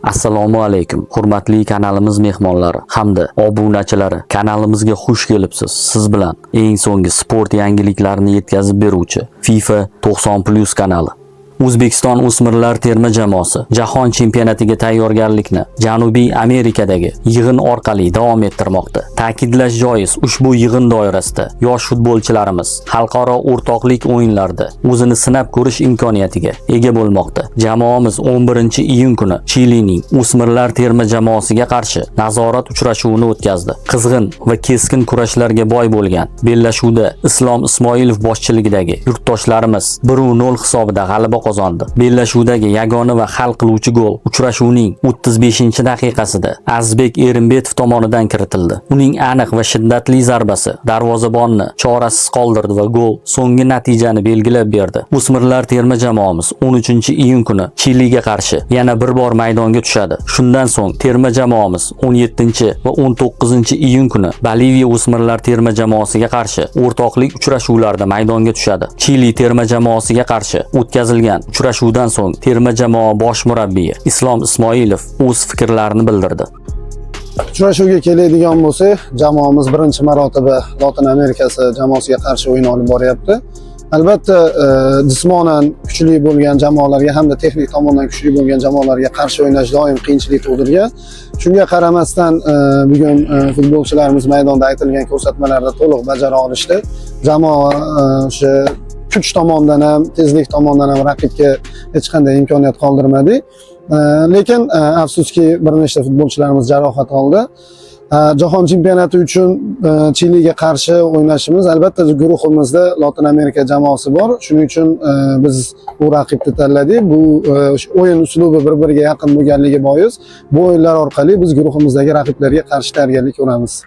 Assalomu alaykum, hurmatli kanalimiz mehmonlari hamda obunachilari. Kanalimizga xush kelibsiz. Siz bilan eng so'nggi sport yangiliklarini yetkazib beruvchi FIFA 90+ kanali. O'zbekiston o'smirlar terma jamoasi jahon chempionatiga tayyorgarlikni Janubiy Amerikadagi yig'in orqali davom ettirmoqda. Ta'kidlash joiz, ushbu yig'in doirasida yosh futbolchilarimiz xalqaro o'rtoqlik o'yinlarida o'zini sinab ko'rish imkoniyatiga ega bo'lmoqda. Jamoamiz 11-iyun kuni Chilining o'smirlar terma jamoasiga qarshi nazorat uchrashuvini o'tkazdi. Qizg'in va keskin kurashlarga boy bo'lgan bellashuvda Islom Ismoilov boshchiligidagi yurtdoshlarimiz 1-0 hisobida g'alaba qozondi. Bellashuvdagi yagona va hal qiluvchi gol uchrashuvning 35-daqiqasida Azizbek Erimbetov tomonidan kiritildi. Uning aniq va shiddatli zarbasi darvozabonni chorasiz qoldirdi va gol so'nggi natijani belgilab berdi. O'smirlar terma jamoamiz 13-iyun kuni Chiliga qarshi yana bir bor maydonga tushadi. Shundan so'ng terma jamoamiz 17 va 19-iyun kuni Boliviya o'smirlar terma jamoasiga qarshi o'rtoqlik uchrashuvlarida maydonga tushadi. Chili terma jamoasiga qarshi o'tkazilgan uchrashuvdan so'ng terma jamoa bosh murabbiyi Islom Ismoilov o'z fikrlarini bildirdi. Uchrashuvga keladigan bo'lsak, jamoamiz birinchi marotaba Lotin Amerikasi jamoasiga qarshi o'yin olib boryapti. Albatta, jismonan kuchli bo'lgan jamoalarga hamda texnik tomondan kuchli bo'lgan jamoalarga qarshi o'ynash doim qiyinchilik tug'dirgan. Shunga qaramasdan, bugun futbolchilarimiz maydonda aytilgan ko'rsatmalarni to'liq bajara olishdi. Jamoa o'sha kuch tomondan ham, tezlik tomondan ham raqibga hech qanday imkoniyat qoldirmadik. Lekin afsuski, bir nechta futbolchilarimiz jarohat oldi. Jahon chempionati uchun Chiliga qarshi o'ynashimiz, albatta, guruhimizda Lotin Amerika jamoasi bor. Shuning uchun biz bu raqibni tanladik. Bu o'sha o'yin uslubi bir-biriga yaqin bo'lganligi bois, bu o'yinlar orqali biz guruhimizdagi raqiblarga qarshi tayyorgarlik ko'ramiz.